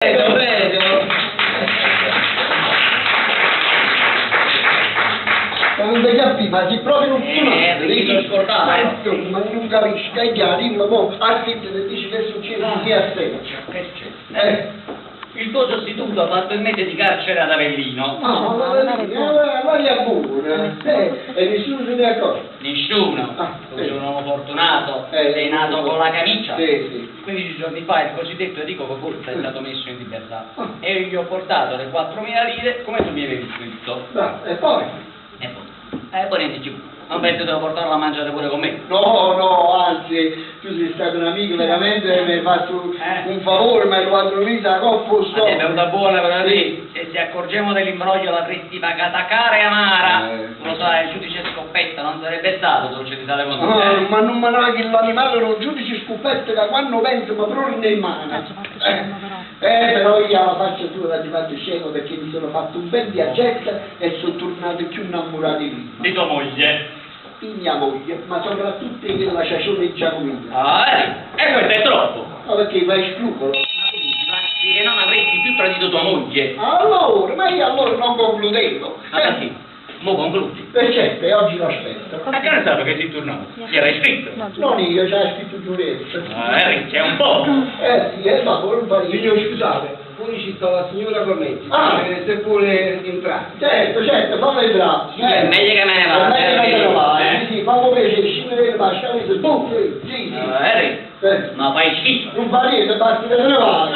Prego, prego. Ma non ti capi, ma se proprio non Perché sono scordato. Ma insomma, non capisci, che è chiaro, dimmi, mo, assistiti e dici che è successo, chi è te. Che c'è? Il tuo sostituto ha fatto il mese di carcere ad Avellino. Ah, ma l'aria buona, e nessuno se ne è accorto. Nessuno. Ah, Tu sì. sei un uomo fortunato, Eh, sei nato con la camicia. Sì, sì. 15 giorni fa il cosiddetto Enrico Cocuzza è stato messo in libertà Ah. e io gli ho portato le 4.000 lire come tu mi avevi scritto. Bravo, e poi? E poi? E poi niente più. Non penso devo portarla a mangiare pure con me. No, no, anzi, tu sei stato un amico veramente, mi hai fatto Eh. un favore, mi hai rubato una la coppa, Ma ti è venuta buona però Sì. sì. Se si accorgevano dell'imbroglio l'avresti pagata cara e amara. Eh. Lo sai, il giudice Scoppetta non sarebbe stato dolce di sale con te. Ah, ma non me ne che l'animale era un giudice scoppetta da quando penso ma proprio in mano. Però io alla faccia tua l'ho fatto scemo perché mi sono fatto un bel viaggetto e sono tornato più innamorato di prima. Di tua moglie. Di mia moglie, ma soprattutto di quella ciacione di Giacomino. Ah, e questo è troppo. Ma perché fai scrupolo? Ma tu giurasti che non avresti più tradito tua moglie. Allora, ma io allora non concludevo. Ma perché? Mo concludi. E certo, e oggi lo aspetto. Ma che ne sai che sei tornato? Chi era iscritto? Non io, c'è scritto Giulietta. Ah, c'è un po'. Eh sì, ma non fa niente. Signor, scusate, poi ci sta la signora Cornetti, Ah. se vuole entrare. Certo, certo, fammi entrare. Sì, è meglio che me ne vada, È meglio che me ne eh. vada. Sì, sì, fammi piacere, scendere le scale, sì, sì, sì. Ah, Eric, Eh, ma fai schifo. non fa niente, basta che te ne vai.